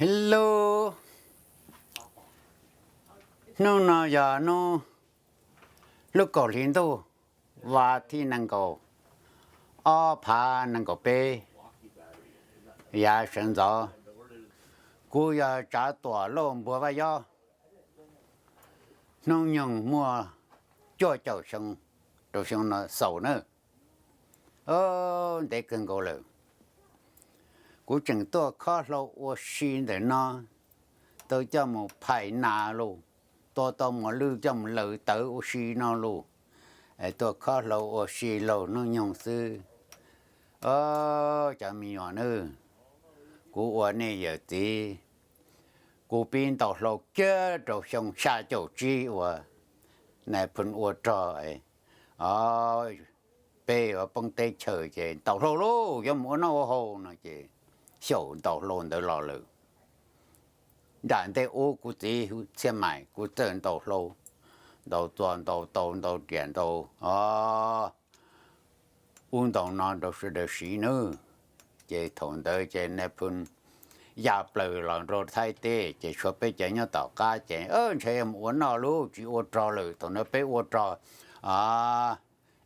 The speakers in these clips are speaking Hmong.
Hello, hnub no yog hnub lub kaum hli ntuj, vas thib nees nkaum ob phav nees nkaum peb, yav sawv ntxov. Kuv yog Tsav Tuam Lauj Npuag Vaj Yob. Hnub nyoog muaj cuaj caum xyoo rau xyoo no xaus na. Ntev kawg nkaus lawm, kuv tseem tuaj khob hlau ua si ntawm no, tau coj mus phais nas lauj, tua tau mos lwj coj mus laws tawv ua si no lauj, tuaj khob hlau ua si laug hnub nyoog xwb. Cov me nyuam nawb, kuv ua nej yawm txiv, kuv pib ntaus hlau kiag rau xyoo xya caum tsib uas nais phoo ua rog, peb yuav poob teb chaws ces ntaus hlau lauj, yuav mus ua noj ua haus no ces xyaum ntaus hlau ntawd los lawm. Nram ntej ub kuv txiv Txhiaj Maim kuv txawj ntaus hlau, ntaus txuas ntaus taus ntaus riam ntaus ub ntaus no rau sawv daws siv nawb. Ces thaum ntawd ces nais phoo ya plaws los rau Thaib teb ces tshuav peb cov nyob tom qab ces ntshe yuav mus ua noj lauj, tsis ua rog lawm. Thaum ntawd peb ua rog,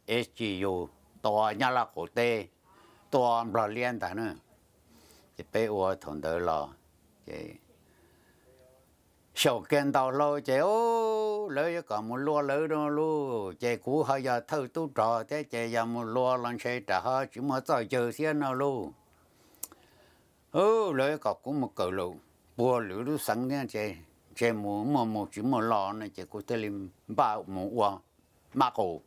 es tsis yus tua nyob Laj Qaum teb, tua Nplog liab ntag na. Ces peb ua thaum ntawd los ces xyaum kiag ntaus hlau ces lawv yuav kom mus lua lawv lauj, ces kuv ho yog thawj tub rog thiab ces yog mus lua los ntshe ram ho tsis muaj txoj cawg thiab no lauj. Lawv kom kuv mus kawm lawm puag lwm lub xeev thiab ces ntshe mus muaj mus tsis muaj los no ces kuv thiaj li npaj mus ua mab qaum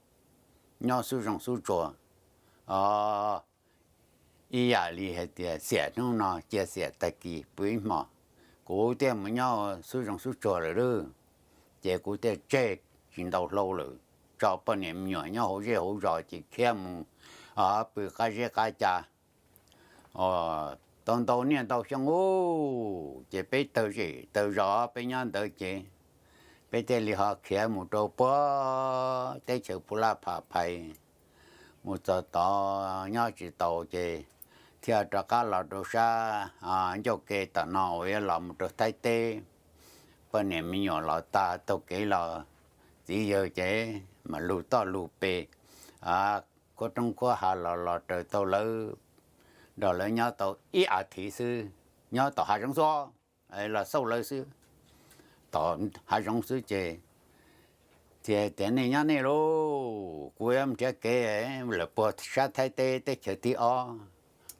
nyob xub zoov xub tsuas. Ib yam li hais tias xiam hnub no cia xiam tag kis pw ib hmos, kuv thiaj mus nyob xub zoov xub tsuas lawm lauj. Ces kuv thiaj tseg tsis ntaus hlau lawm, tso poj niam me nyuam nyob hauv zej hauv zos ces khiav mus pw qab zeb qab ca. Tau ntau niaj ntau xyoo ub ces peb tawg zej tawg zos peb nyob ntawd ces peb thiaj li ho khiav mus rau puag teb chaws Phu Laj Pham Phais, mus txog tod nyob tsis tau ces thiaj rov qab los rau sab ncauj ke tom no uas yuav los mus rau Thaib teb. Poj niam me nyuam los tag taug kev los, txiv yawg ces mas lug toj lug pes, khuab roob khuab hav los los raws tau lawv, nrog lawv nyob tau ib as thiv xwb, nyob tom hav zoov xwb, los xauj lawv xwb, tom hav zoov xwb ces thiaj tias nej nyob nej lauj, kuv yuav nrhiav kev lawm puag sab Thaib teb teb chaws thib ob,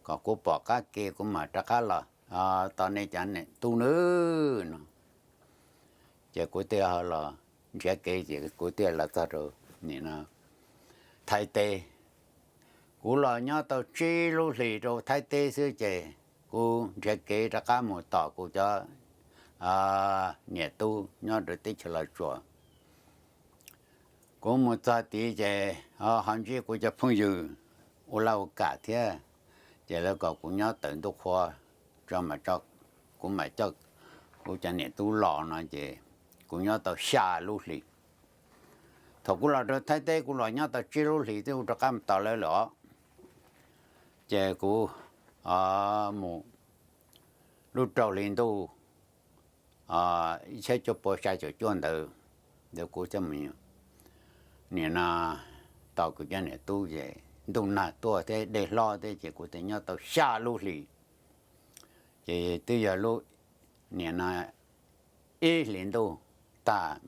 kom kuv pom qab ke kuv mam rov qab los tos nej cov niam tub nawb no. Ces kuv thiaj los nrhiav kev ces kuv thiaj los txog rau nim no Thaib teb. Kuv los nyob tau tsib lub hlis rau Thaib teb xwb ces kuv nrhiav kev rov qab mus tom kuv cov niam tub nyob rau teb chaws Los Tsuas. Kuv mus txog tid ces ho ntsib kuv cov phooj ywg ua laj ua kam thiab, ces lawv kom kuv nyob tawm ntuj qhua tso, kuv mam coj kuv cov niam tub los no ces kuv nyob tau xya lub hlis. Thaum kuv los rau Thaib teb kuv los nyob tau tsib lub hlis twb kuv rov qab mus tos lawv lawm os. Ces kuv mus lub rau hli ntuj ib txhiab cuaj pua xya caum cuaj ntawd, ntawd kuv thiaj mus nim no tos kuv cov niam tub ces ntuj nag tuaj thiab dej hlob thiab ces kuv thiaj nyob tau xya lub hlis. Ces twb yog lub nim no ib hlis ntuj tag,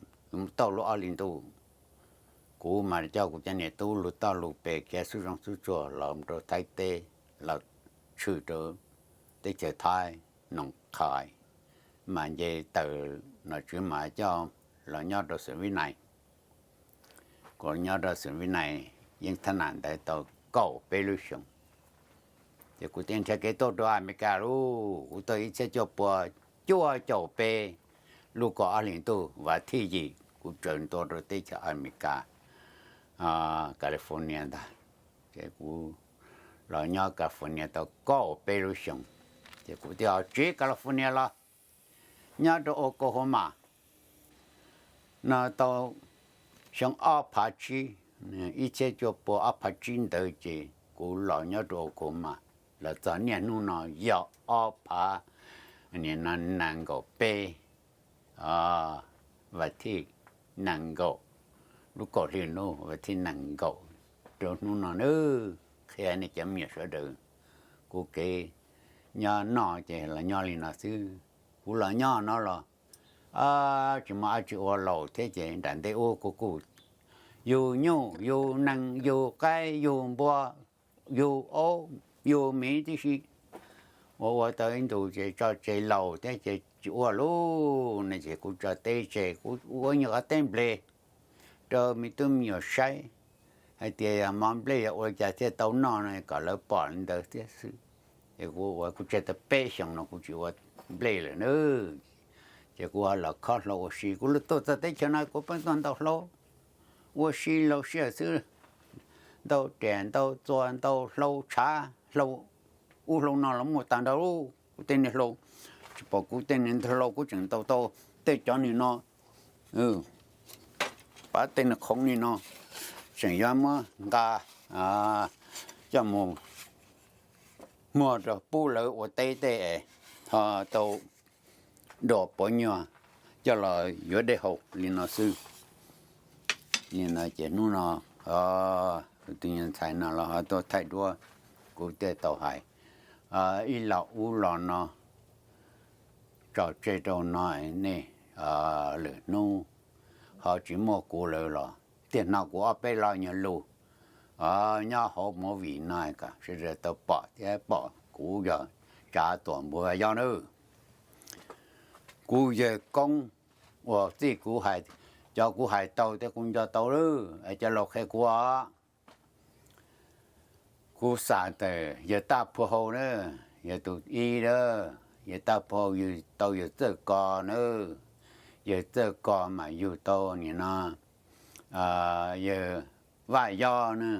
tauj lub ob hlis ntuj, kuv mas coj kuv cov niam tub lug toj lug pes khiav xub zoov xub tsuas los rau Thaib teb, los tshwm rau teb chaws Thaib, Noom Qhais, mas nce taws nom tswv mas coj los nyob rau Xeem Vib Nais. Kuv nyob rau Xeem Vib Nais yeej thab nam ntawd tau kaum peb lub xyoos. Ces kuv thiaj nrhiav kev tuaj rau Amelikas lauj. Kuv tuaj ib txhiab cuaj pua cuaj caum peb lub kaum ob hlis ntuj vas thib yim kuv tsaws ntua rau teb chaws Amelikas, California ntag. Ces kuv los nyob California tau kaum peb lub xyoos, ces kuv thiaj ho tsiv California los nyob rau Oklahoma no tau xyoo ob phav tsib, ib txhiab cuaj pua ob phav tsib ntawd ces kuv los nyob rau Oklahoma los txog niaj hnub no yog ob phav Nim no nees nkaum peb, vas thib nees nkaum, lub kaum hli nub vas thib nees nkaum rau hnub no nawb. Qhia nej cov me nyuam sawv daws, kuv kev nyob no ces los nyob li no xwb. Kuv los nyob no los tsis muaj dab tsi ua, laus thiab ces nram ntej ub kuv kuj yug nyuj yug nees yug qaib yug npua, yug aub yug miv tib si. Ua ua tau ib ntus ces tso tseg, laus thiab ces tsis ua lauj ne, ces kuv tso teb tseg, kuv ua nyuag qhov teb nplej rau me tub me nyuam saib hais tias yog mov nplej yog ua li cas thiaj tau noj no kom lawv pom li ntawd thiab xwb. Ces kuv ua kuv tseg tau peb xyoos no kuv tsis ua nplej lawm nawb. Ces kuv ho los khob hlau ua si, kuv tuaj txog teb chaws no kuv pheej tuaj ntaus hlau ua si laus siab xwb. Ntaus riam ntaus txuas ntaus hlau tshav hlau ub hlau no los muaj tag nrho. Kuv tej niag hlau, tsis pom kuv tej niag hlau kuv tseem ntaus tau tej cov ni no, pab tej niag khoov ni no, tseem yuav muab nqa coj mus muag rau pub lawv ua teb tej es ho tau dua pov nyuag coj los yuav dej haus li no xwb. Li no ces hnub no tus nyuag ntxhais no los ho tuaj thaij duab, kuv thiaj tau hais ib los ub los no tso tseg rau no. Nej lwm hnub ho tsis muaj kuv lawm los thiaj hnov kuv ob peb lo nyuag lus nyob hauv movie no kom sawv daws tau pom thiab pom kuv yog Tsav Tuam Npua Yob nawb. Kuv yawg koob uas txij kuv hais, cov kuv hais tau thiab kuv nco tau lawm es cov laus qhia kuv os. Kuv xam tas yawg Taj Phua Hau na, yog tus ib a, yawg Taj Phua Hau yug tau yawg Txawj Kos na, yawg Txawj Kos mas yug tau nim no yawg Vaj Yob na,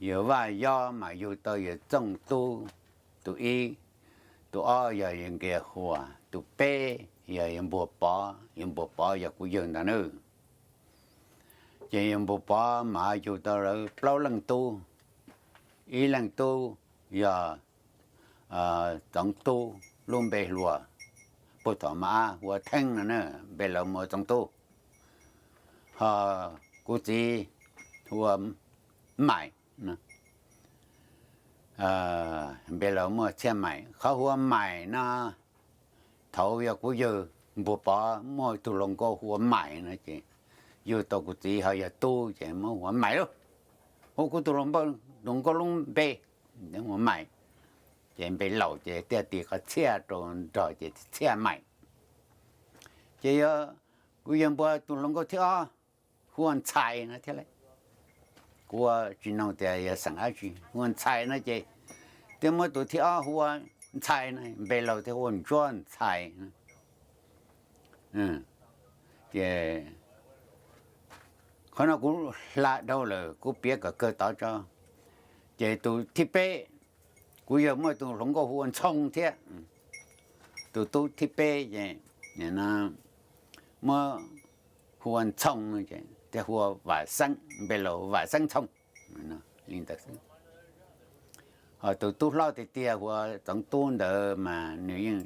yawg Vaj Yob mas yug tau yawg Txooj Tub tus ib, tus ob yog yawg Nkias Huas, tus peb yog yawg Npuag Pov, yawg Npuag Pov yog kuv yawg ntag na. Ces yawg Npuag Pov mas yug tau lawv plaub leej tub, ib leej tub yog Txoov Tub lub npe hluas, puag thaum mas ab hu ua Theeb no na, npe laus mus ua Txoov Tub. Ho kuv txiv hu ua Maim, npe laus muaj Txhiaj Maim. Qhov hu ua Maim no, thaum yog kuv yawg Npuag Pov muaj tug hluas nkauj hu ua Maim no ces yug tau kuv txiv ho yog tub ces muab hu ua Maim lauj. Hu kuv tug hluas nkauj lub npe hu ua Maim, ces npe laus ces thiaj tis qhov Txhiaj rau nrog ces Txhiaj Maim. Ces yog kuv yawg Npuag tus hluas nkauj thib ob hu ua Ntxhais no thiab lauj. Kuv tsis noog tias yog xeem dab tsi, hu ua Ntxhais no ces thiaj muab tus thib ob hu ua Ntxhais no, npe laus thiaj hu ua Ntsuab Ntxhais. Ces qhov no kuv hla dhau lawm, kuv piav kom kawg tod tso. Ces tus thib peb, kuv yawg muaj tus hluas nkauj hu ua Ntxhoo thiab. Tus tub thib peb ces muab hu ua Ntxhoo, thiaj hu ua Vam Xeeb, npe laus Vam Xeeb Ntxhoo li ntawd xwb. Ho tus tub hlob tiag tiag hu ua Txoov Tub ntawd mas nws yeej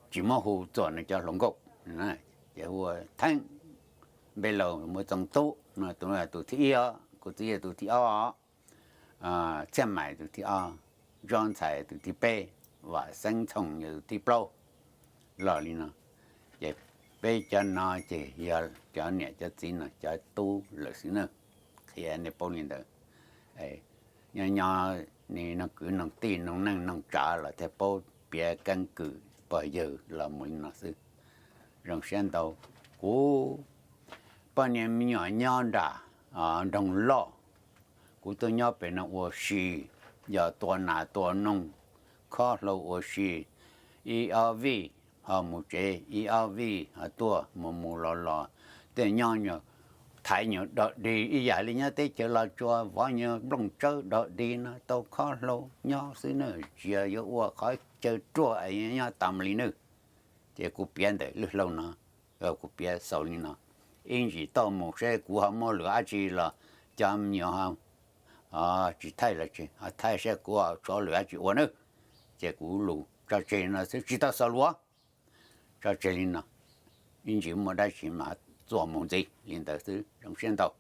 tsis muab hu txuas nws cov hluas nkauj, ces hu ua Theeb, npe laus mus Txoov Tub no, tus thib ib os, kuv txiv yog tus thib ob, Txhiaj Maim tus thib ob, Ntsuab Ntxhais tus thib peb, Vam Xeeb Ntxhoo yog tus thib plaub. Los li no, ces peb cov no ces yog cov niam cov txiv no cov tub lawm xwb na. Qhia nej paub li ntawd. Nyob nyob ne noog kwv noog tij noog neej noog tsav los thiaj paub piav keeb kwm pog yawg los mus li no xwb. Zoo siab ntau, kuv poj niam me nyuam nyob nram nroog loj, kuv tuaj nyob pem no ua si, yog tua nas tua noog, khob hlau ua si, ib ob vij ho mus tsev, ib ob vij ho tuaj mus mus los los, tej nyob nyuag thaiv nyuag dog dig ib yam li nyob teb chaws Los Tsuas vov nyuag nplooj tsawb dog dig no tau khob hlau nyob xwb na, tsis yog yuav ua qhov chaw ruaj es nyob tas mus li nawb. Ces kuv piav ntawm lwm hlau no, kuv piav xaus li no, ib ntsis toj mus seb kuv ho muaj lwm dab tsi los cov me nyuam tsis thaij los tsis thaij seb kuv tshuav lwm dab tsi ua nawb. Ces kuv lus tso tseg no xwb, tsis tau xaus lus, tso tseg li no, ib ntsis muaj dab tsi mas txuas mus ntxiv li ntawd xwb, zoo siab ntau.